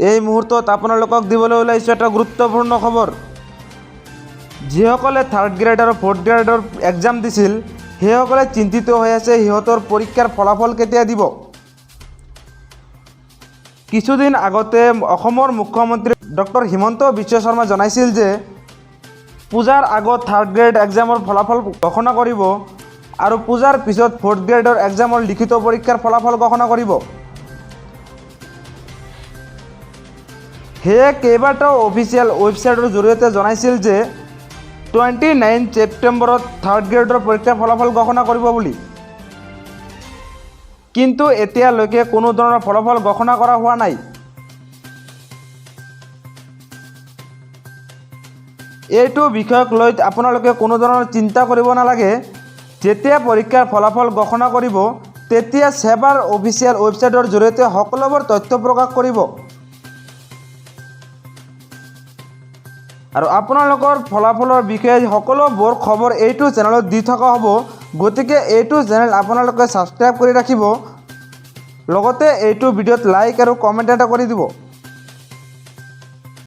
এই মুহূৰ্তত আপোনালোকক দিবলৈ ওলাইছোঁ এটা গুৰুত্বপূৰ্ণ খবৰ। যিসকলে থাৰ্ড গ্ৰেড আৰু ফ'ৰ্থ গ্ৰেডৰ এক্সাম দিছিল, সেইসকলে চিন্তিত হৈ আছে সিহঁতৰ পৰীক্ষাৰ ফলাফল কেতিয়া দিব। কিছুদিন আগতে অসমৰ মুখ্যমন্ত্ৰী ডক্টৰ হিমন্ত বিশ্ব শৰ্মা জনাইছিল যে পূজাৰ আগত থাৰ্ড গ্ৰেড এক্সামৰ ফলাফল ঘোষণা কৰিব আৰু পূজাৰ পিছত ফ'ৰ্থ গ্ৰেডৰ এক্সামৰ লিখিত পৰীক্ষাৰ ফলাফল ঘোষণা কৰিব। সেয়ে কেইবাটাও অফিচিয়েল ৱেবছাইটৰ জৰিয়তে জনাইছিল যে 29 ছেপ্টেম্বৰত থাৰ্ড গ্ৰেডৰ পৰীক্ষাৰ ফলাফল ঘোষণা কৰিব বুলি। কিন্তু এতিয়ালৈকে কোনো ধৰণৰ ফলাফল ঘোষণা কৰা হোৱা নাই। এইটো বিষয়ক লৈ আপোনালোকে কোনো ধৰণৰ চিন্তা কৰিব নালাগে। যেতিয়া পৰীক্ষাৰ ফলাফল ঘোষণা কৰিব, তেতিয়া ছেবাৰ অফিচিয়েল ৱেবছাইটৰ জৰিয়তে সকলোবোৰ তথ্য প্ৰকাশ কৰিব আৰু আপোনালোকৰ ফলাফলৰ বিষয়ে সকলোবোৰ খবৰ এইটো চেনেলত দি থকা হ'ব। গতিকে এইটো চেনেল আপোনালোকে ছাবস্ক্ৰাইব কৰি ৰাখিব, লগতে এইটো ভিডিঅ'ত লাইক আৰু কমেণ্ট এটা কৰি দিব।